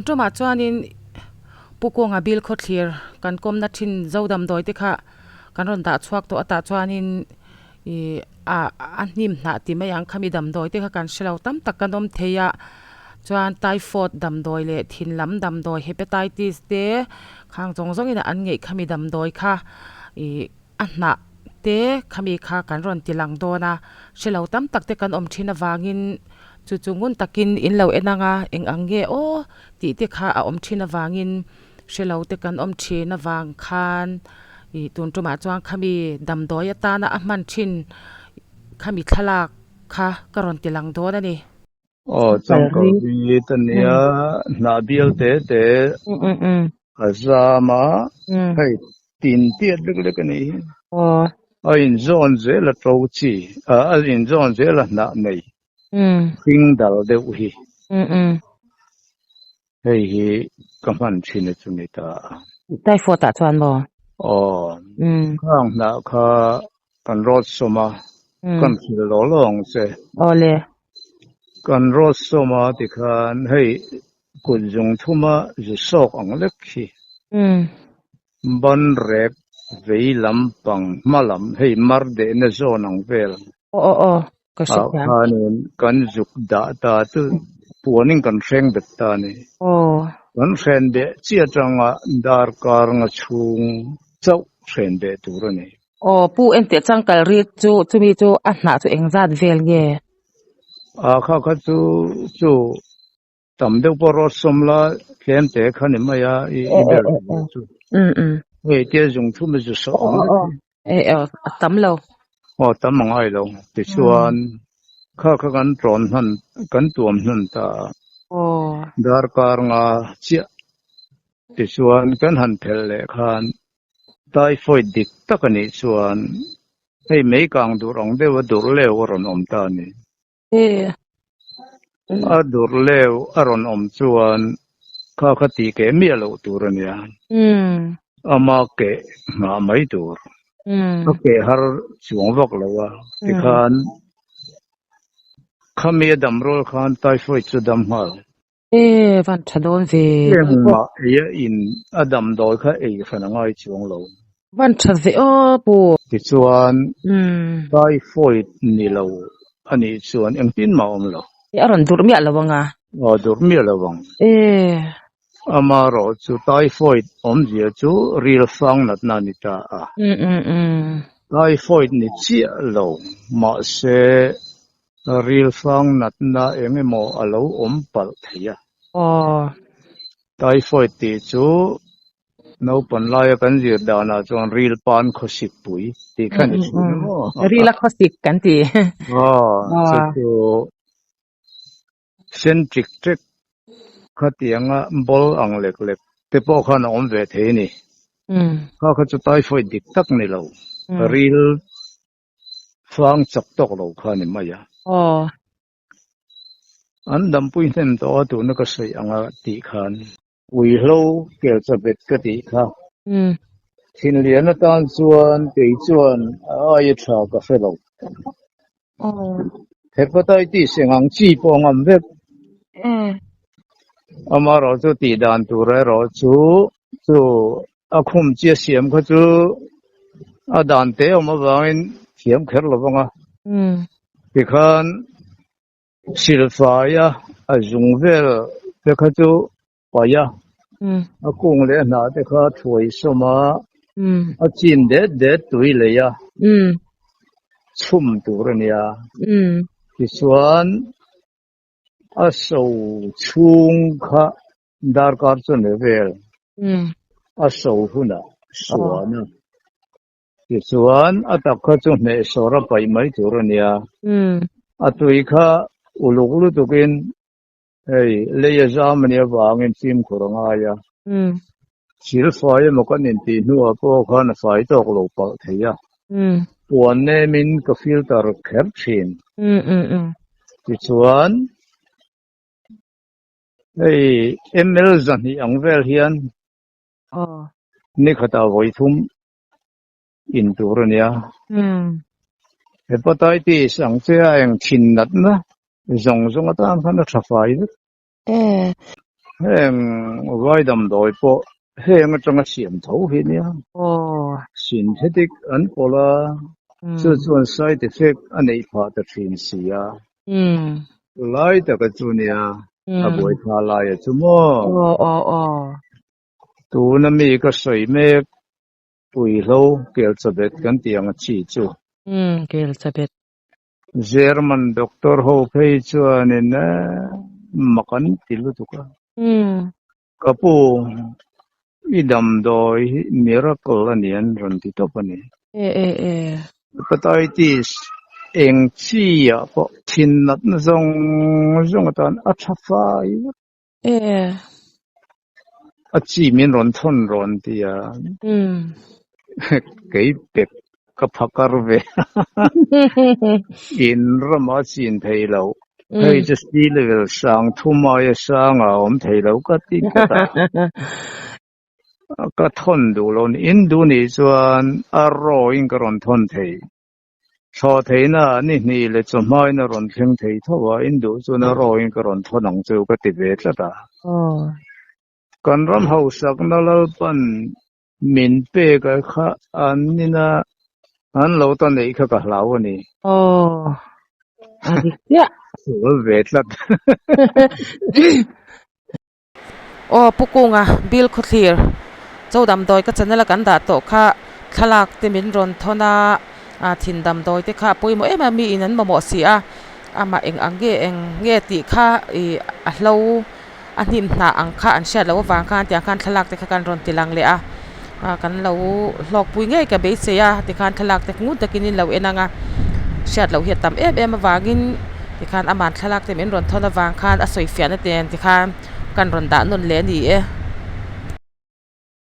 tumah chuanin Pu Kawnga bil khawthlir kan kawmna thin zo damdawi te kha kan rawn dah chhuak tawh a tah chuanin ih a a hnim hnah ti mai ang khami damdawi te kha kan hre lo tam tak kan awm thei a chuan typhoid damdawi leh thin lam damdawi hepatitis te khang zawng zawng in an ngeih khami damdawi kha ih a hnah te khami kha kan rawn ti lang dawn a hre lo tam tak te kan awm thin avangin chu chu ngun takin in lo en ang a eng ang nge aw tih te kha a awm thin avangin hre lo te kan awm thin avang khan ih tun tumah chuan khami damdawi atana a hman thin khami thlalak kha ka rawn ti lang dawn a ni. Aw changkal hi ta nia hnah bial te te a zam a hei tin tiat lek lek a nih hi. A inzawn zel a to chi a inzawn zel a hnah nei hring dal deuh hi. Hei hi ka hman thin a chu ni ta a. Typhoid ah chuan maw? Aw khang hnah kha Kan rawt sawm a, kan hrilh law law ang che. Awle. Kan rawt sawm a tikhan hei kut zung thuma zu sawk ang lek hi. Ban rek vei lam pang hma lam hei mar dehna zawn ang vel. Aw aw aw ka hre thiam. Ah khanin kan zuk dah ta chu puanin kan hreng bet ta a ni. Aw. Kan hren beh chi atanga darkar nga chhung chauh hren beh tur a ni. Aw pu enteh changkal ri chu chumi chu a hnah chu engzat vel nge? A kha kha chu chu tam deuh pawh rawt sawm la tlem te kha ni mai a i i ber chu. Um um. Hei tia zung thum a zu sawh ang vek hi. E aw a tam lo. Aw tam a ngai lo tichuan kha kha kan tawn hman kan tuam hman ta a. Aw. Darkar nga chiah tichuan kan han phelh leh khan Typhoid dik tak a nih chuan hei mei kang dur ang deuh a dur leu a rawn awm ta a ni. A dur leu a rawn awm chuan kha kha tih keh miah loh tur a nia. Ama keh nghah mai tur. A keh har chuang vak lo a tikhan khami a dam rual khan typhoid chu dam nghal. E van tha dawn ve. Engmah ei a in a damdawi kha ei hran a ngai chuang lo. Van tha ve aw pu. Tichuan typhoid ni lo a nih chuan engtin mah a awm lo. E a rawn durh miah lo ang a. Aw durh miah lo ang. E. Amaherawh chu typhoid awmzia chu ril fang natna a ni ta a. Typhoid ni chiah lo mahse Ril fang natna eng emaw a lo awm palh thei a. Aw. Typhoid tih chu naupan laia kan zir danah chuan ril pan khawsik pui tih kha ni thin a maw? Ril a khawsik kan ti. Aw, chu chu sen ṭik ṭek khatianga ball ang lek lek te pawh khan a awm ve thei a ni. Kha kha chu typhoid dik tak ni lo, ril Fang chak tawk lo kha ni mai a. Aw. An dampui hnem tawh a tuna ka sawi anga tih khan. Uihlo kel chabet ka tih kha. Umm. Thinlian atan chuan kei chuan a aia tha ka hre lo. Aw. Hepatitis eng ang chi pawh ngam vek. Umm. Amaherawh chu tih dan tur erawh chu chu A khum chi a siam kha chu a dan te awm avangin thiam kher lo vang a. Tikhan silfaia a zung vel te kha chu paih a, a kung leh a hnah te kha thuai sawm a, a chin det det tui lei a, chhum tur a nia. Tichuan a so chhung kha Darkar chu ni vel a so hunah suan a, tichuan a tak kha chu hnehsawr a paih mai tur a nia. A tui kha uluk lutukin hei lei a zam a nih avangin fimkhur a ngai a. Thil fai emaw kan intih hnuah pawh khan a fai tawk lo palh thei a. Puan nemin ka filter kher thin. Tichuan. Hei ml zahnih ang vel hian ni khatah vawi thum in tur a nia. Hepatitis ang che a eng thin natna zawng zawng atan khan a tha fai vek. Heng vai damdawi pawh heng atanga siam tho hi nia. Synthetic an pawlh a, chu chuan side effect a neih phah ta thin si a. Lai taka chu nia, a buai tha laia chu maw? Tuna mi ka sawi mek puihlo kelchabet kan tih ang chi chu. Kelchabet. German doctor ho phei chuanin mak an ti lutuk a. Ka pu, i damdawi hi miracle a ni an rawn ti tawp a ni. Hepatitis eng chi ah pawh thin natna zawng zawng atan a tha fai vek. A chi min rawn thawn rawn ti a, kei pek ka phakar ve a, in ramah a chin thei lo, hei chu sea level sang thum aia sangah a awm thei lo ka ti tlat a, ka thawn duh lo ni, in duh nih chuan a rawin ka rawn thawn thei. Thlawh theihna ni hnih leh chawhmain a rawn thleng thei tho a, in duh chuan a rawin ka rawn thawn ang chu ka ti ve tlat a. Kan ram hausakna Lalpan min pek a kha an nina an lo ta neih kha ka hlau a ni. Aw, a dik chiah. Sual ve tlat. Aw Pu Kunga, Bill Khawthlir, Cho damdawi ka channel a kan dah tawh kha thlalak te min rawn thawn a, ah thin damdawi te kha a pawimawh em a, mi in an mamawh si a, amah eng ang nge eng nge tih kha ih a hlo a hnim hnah ang kha an hriat loh avang khan tiang khan thlalak te kha kan rawn ti lang leh a, ah kan lo hlawkpui ngei ka beisei a tikhan thlalak te ngun takin in lo en ang a, hriat loh hi a tam em em avangin tikhan aman thlalak te min rawn thawn avang khan a sawi fiahna te tikhan kan rawn dah nawn leh a ni e.